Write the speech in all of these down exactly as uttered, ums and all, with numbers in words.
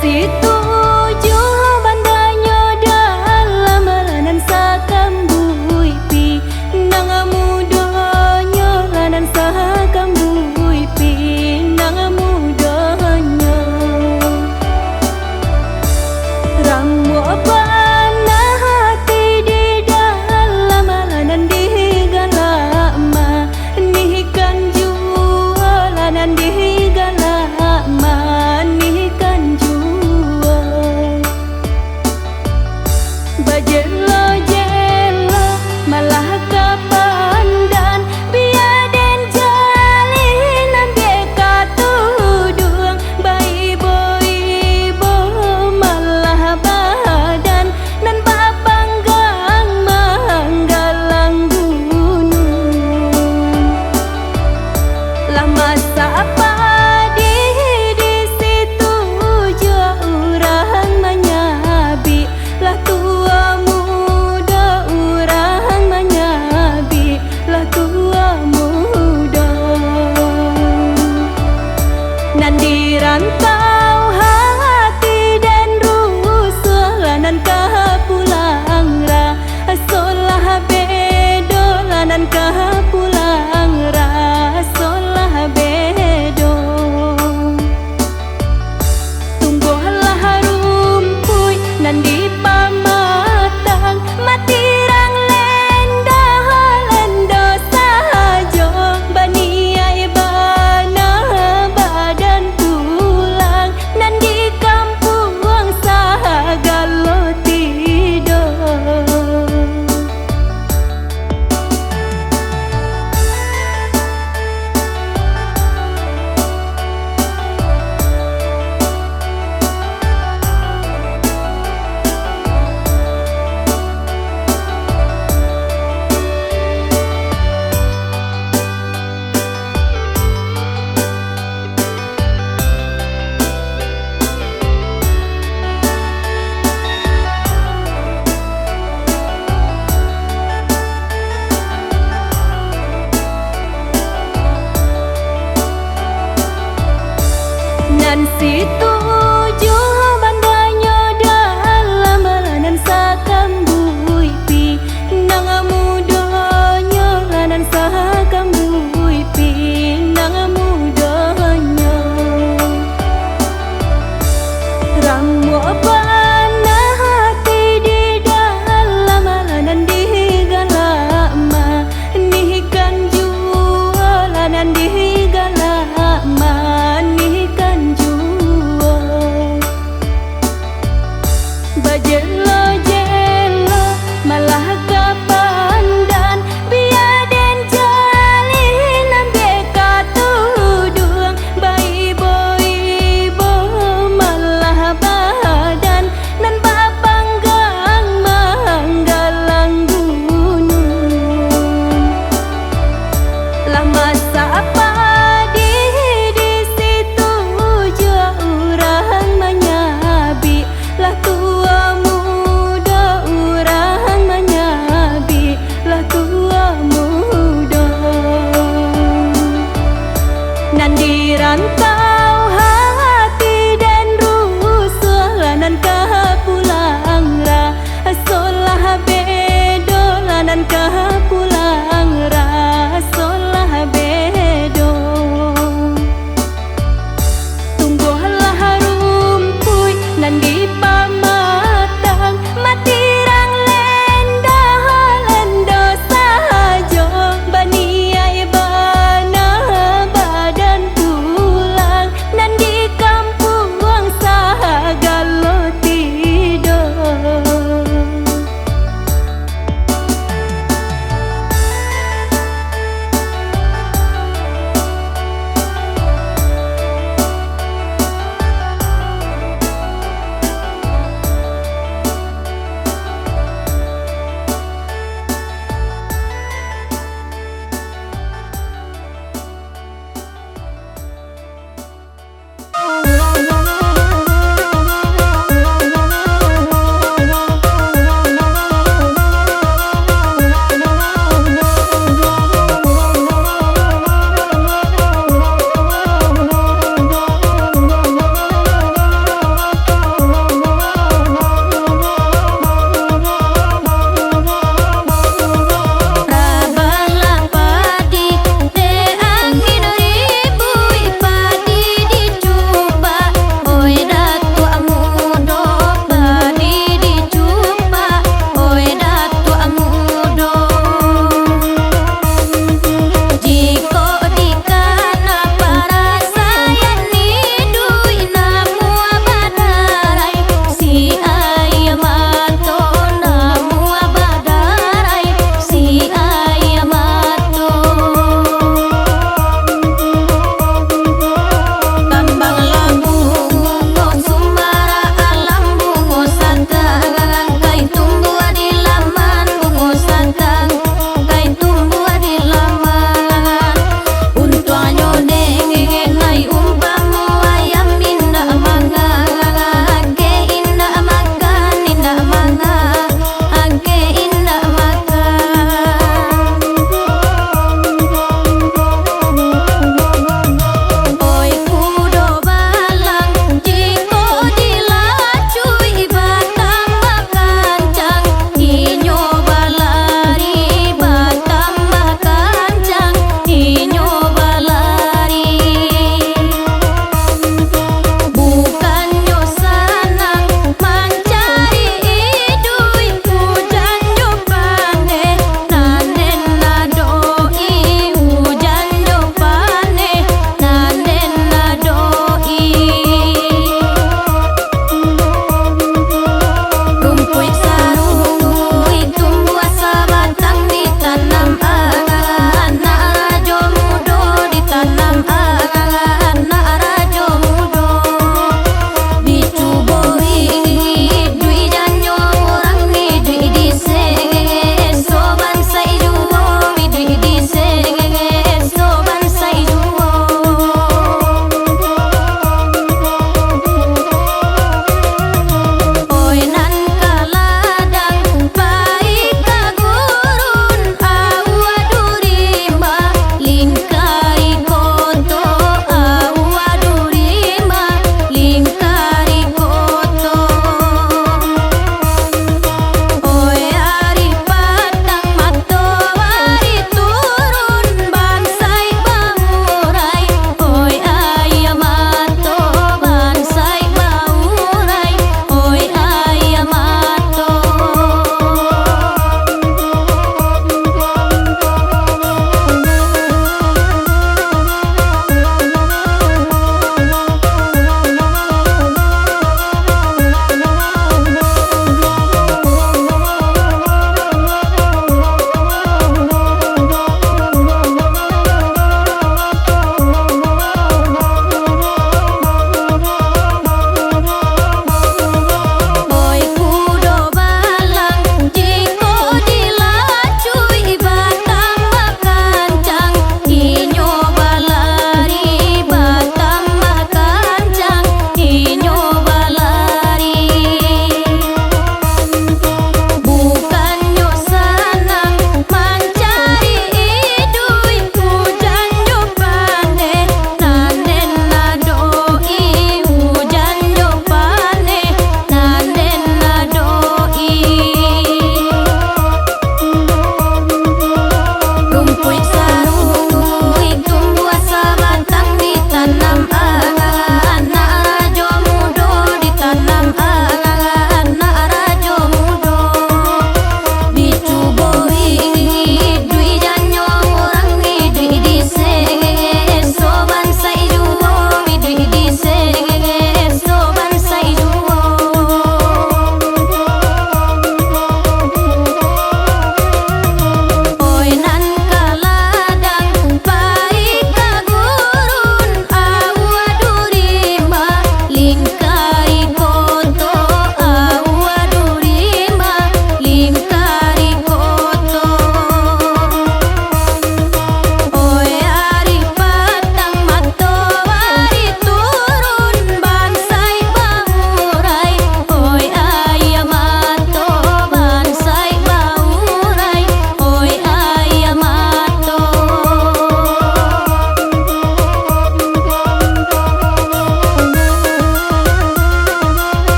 Situjuah bandanyo dalam, lah nan sakambuik pinang mudonyo, lah nan sakambuik pinang mudonyo. Ramuah bana hati di dalam, lah nan digalak ma- nihkan juo, lah nan digalak manihkan juo. Bajelo-jelo malah ka pandan, bia den jalin ambiak ka tuduang, baibo-ibo malah badan, nan bapanggang manggalang gunung. Lah masak padi di situ juo urang manyabik, lah tuo mudo urang manyabik, lah tuo mudo. Nan di rantau hati den rusuah, lah nan ka pulang raso lah bedo, lah nan ka pulang raso lah bedo. Tumbuahlah rumpuik nan di pamatang, matirang lendo-lendo sajo, baniaik bana badan pulang, nan di kampuang sagalo tido. Nan situjuah bandanyo dalam, lah nan sakambuik pinang mudonyo, lah nan sakambuik pinang mudonyo. Ramuah bana hati di dalam, lah nan digalak manihkan juo, lah nan digalak manihkan juo. Bajelo-jelo malah ka pandan, bia den jalin ambiak ka tuduang, baibo-ibo malah badan, nan bapanggang manggalang gunung. Lah masak padi di situ juo urang manyabik, lah tuo mudo urang manyabik, lah tuo mudo. Nan di rantau hati den rusuah, lah nan ka pulang raso lah bedo, lah nan ka pulang raso lah bedo. Tumbuahlah rumpuik nan di pamatang, matirang lendo-lendo sajo, baniaik bana badan pulang,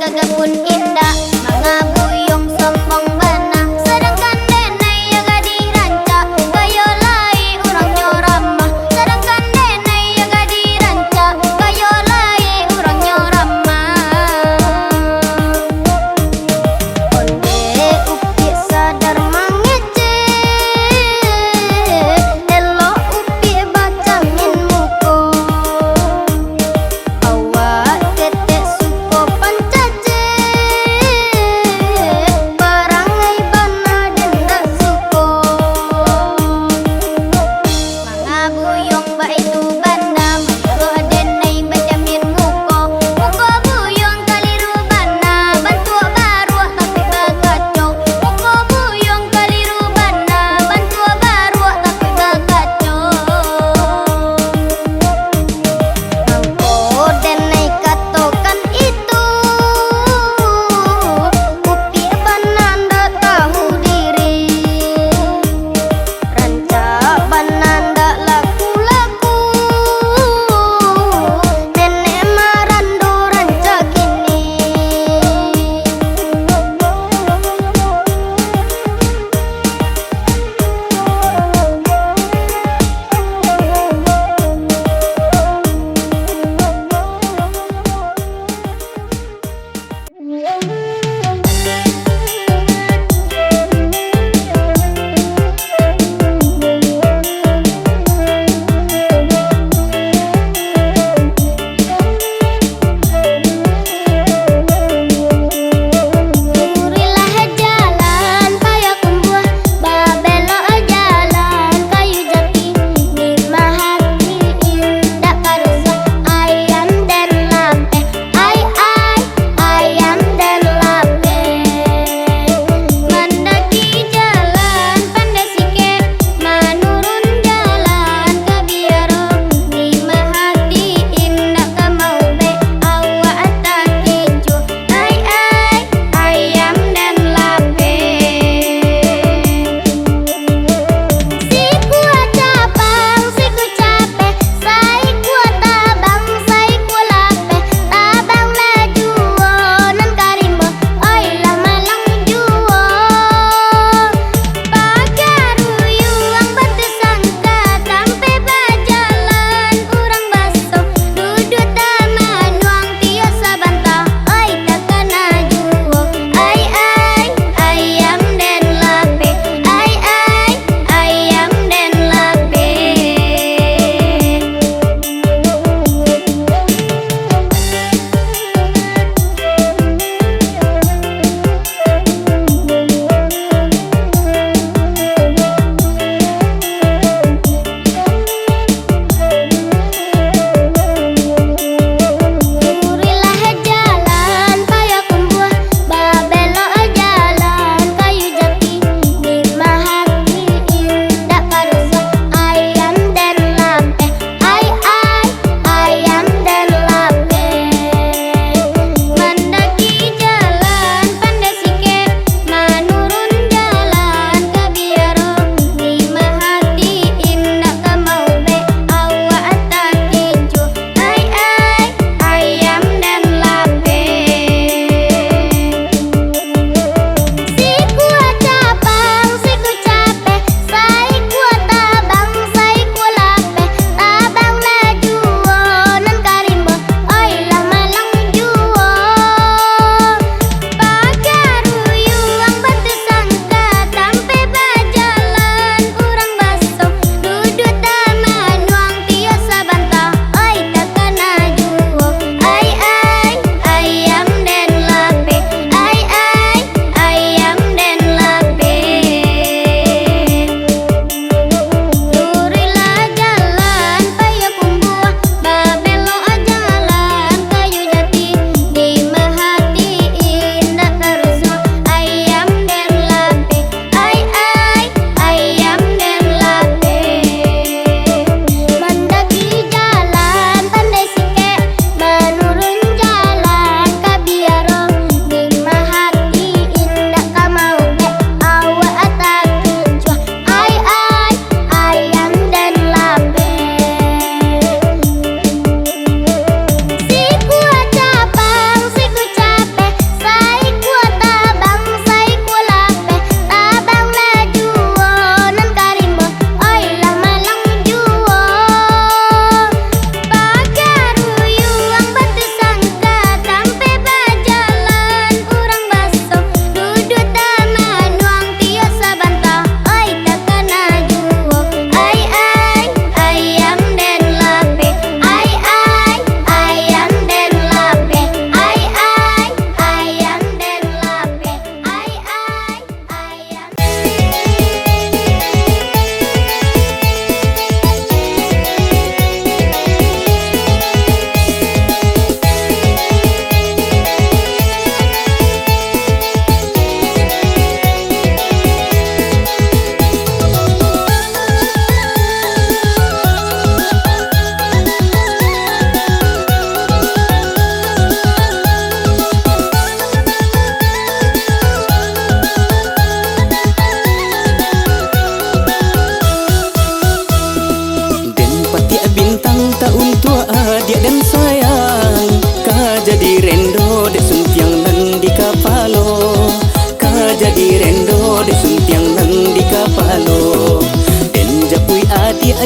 Gagah pun indak, mangabuyuang sombong bana. Sadangkan denai yo gadih rancak, gayo lai urangnyo ramah. Sadangkan denai yo gadih rancak, gayo lai urangnyo ramah. Onde Upik sadar mangecek, elok Upik bacamin muko. Awak ketek suko pancacek,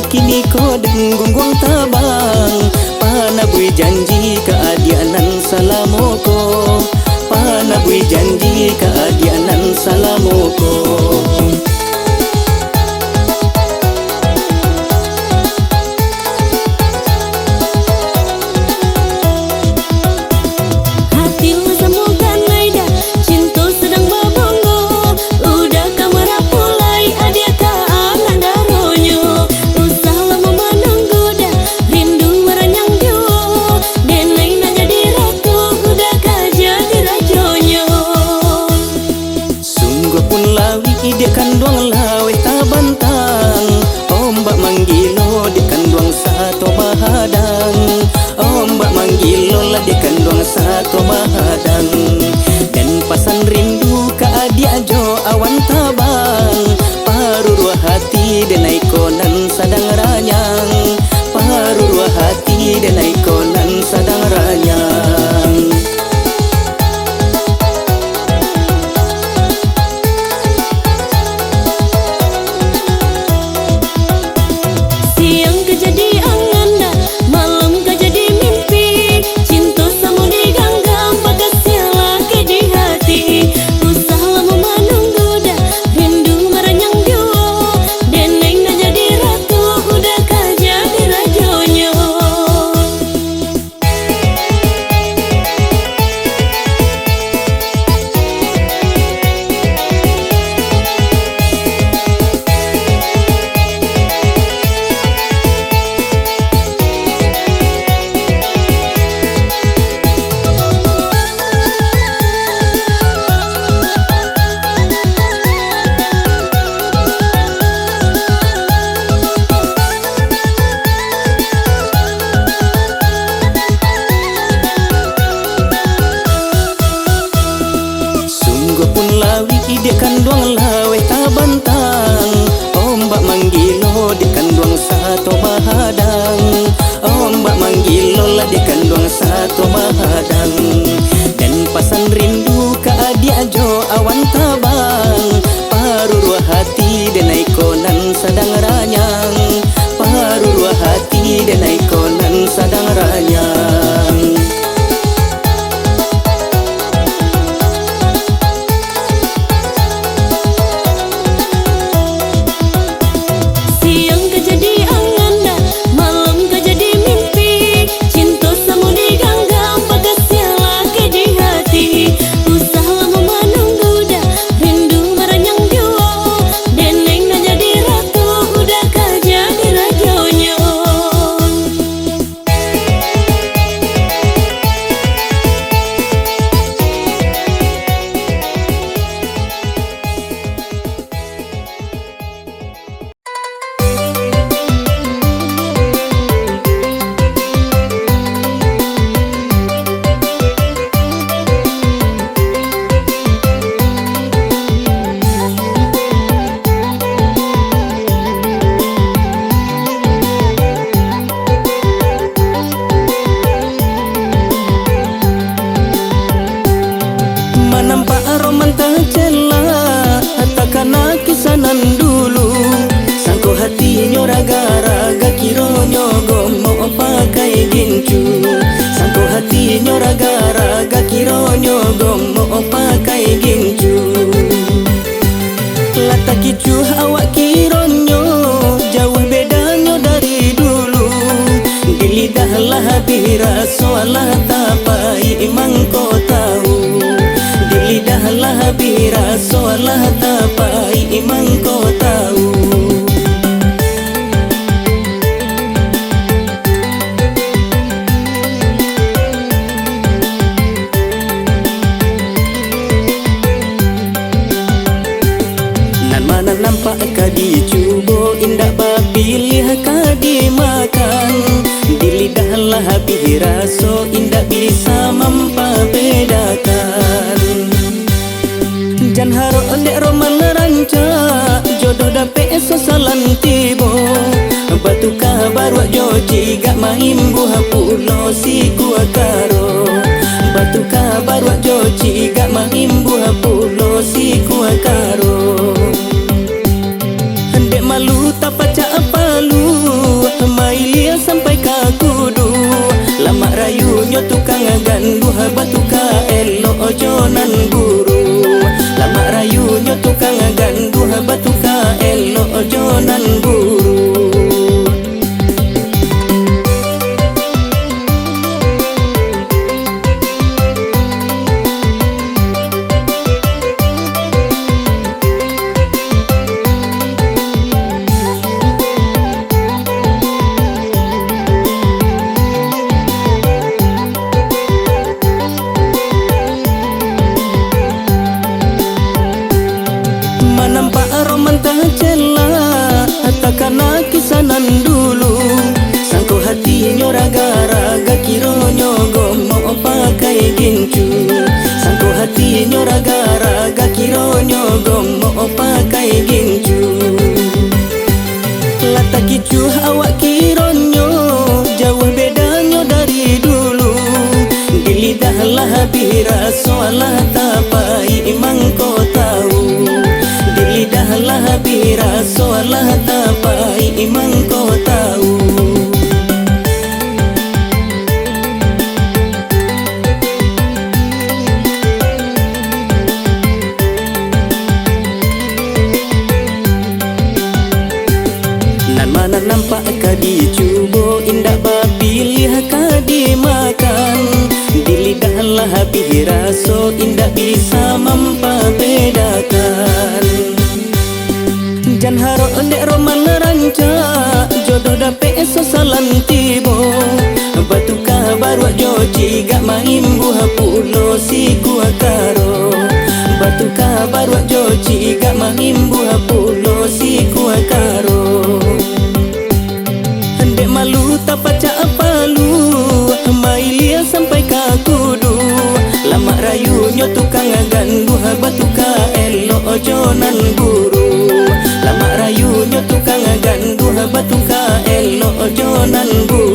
Kini ko den gungguang tabang, panabuih janji ka adiak nan salamo ko, panabuih janji ka adiak nan salamo ko. Hati lah samo kanai dah, cinto sadang babongo. Uda ka marapo lai adiak ka anak daronyo. Usah lamo manunggu dah, rindu maranyang juo. Denai nak jadi ratu, uda ka jadi rajonyo. Sungguahpun lawik diak kanduang laweh tabantang, ombak manggilo diak kanduang sato mahadang, ombak manggilo lah diak kanduang sato mahadang. Den pasan rindu ka adiak jo awan tabang, paruruah hati denai ko nan sadang ranyang, paruruah hati denai ko nan sadang ranyang. Siang ka jadi angan dah, malam ka jadi mimpi. Cinto samo diganggam, bakasiah lakeh di hati. Usah lamo manunggu dah, rindu maranyang juo. Denai nak jadi ratu, uda ka jadi rajonyo. Sungguahpun lawik diak kanduang laweh tabantang, ombak manggilo diak kanduang sato mahadang, ombak manggilo lah diak kanduang sato mahadang. Den pasan rindu ka adiak jo awan tabang, paruruah hati denai ko nan sadang ranyang, paruruah hati denai ko nan sadang ranyang. Siang ka jadi angan dah, malam ka jadi mimpi. Cinto samo diganggam, bakasiah lakeh di hati. Usah lamo manunggu dah, rindu maranyang juo. Denai nak jadi ratu, uda ka jadi rajonyo. Manampak roman tacela, takana kisah nan dulu. Sangko hatinyo raga-raga, kironyo gomok pakai gincu. Sangko hatinyo raga-raga, kironyo gomok pakai gincu. Lah takicuah awak kironyo, jauah bedanyo dari dulu. Di lidah lah abih raso, alah tapaik mangko tahu. Di lidah lah abih raso, alah tapaik mangko tahu. Nan ma nan nampak ka dicubo, indak bapiliah ka dimakan. Di lidah lah abih raso, indak bisa mampabedakan. Jan harok dek roman rancak, jodoh dapek sasalan tibo. Batuka baruak jo cigak, maimbuah pulo sikua karo. Batuka baruak jo cigak, maimbuah pulo sikua karo. Dek malu tapacak palu, Sampai ka kudu, lamak rayunyo tukang ganduah batuka elok jo nan buru. Lamak rayunyo tukang ganduah batuka elok jo nan buru. Manampak roman tacela, takana kisah nan dulu. Sangko hatinyo raga-raga, kironyo gomok pakai gincu. Sangko hatinyo raga-raga, kironyo gomok pakai gincu. Lah takicuah awak kironyo, jauah bedanyo dari dulu. Di lidah lah abih raso, alah tapaik mangko tahu. Di lidah lah abih raso, alah tapaik mangko tahu. Nan ma nan nampak ka dicubo, indak bapiliah ka dimakan. Di lidah lah abih raso, indak bisa mampabedakan. Jan harok dek roman rancak, jodoh dapek sasalan tibo. Batuka baruak jo cigak, maimbuah pulo sikua karo. Batuka baruak jo cigak, maimbuah pulo sikua karo. Dek malu tapacak palu, mailia sampai ka kudu. Lamak rayunyo tukang ganduah, batuka elok jo nan buru. Lamak rayunyo tukang ganduah, batuka elok jo nan buru.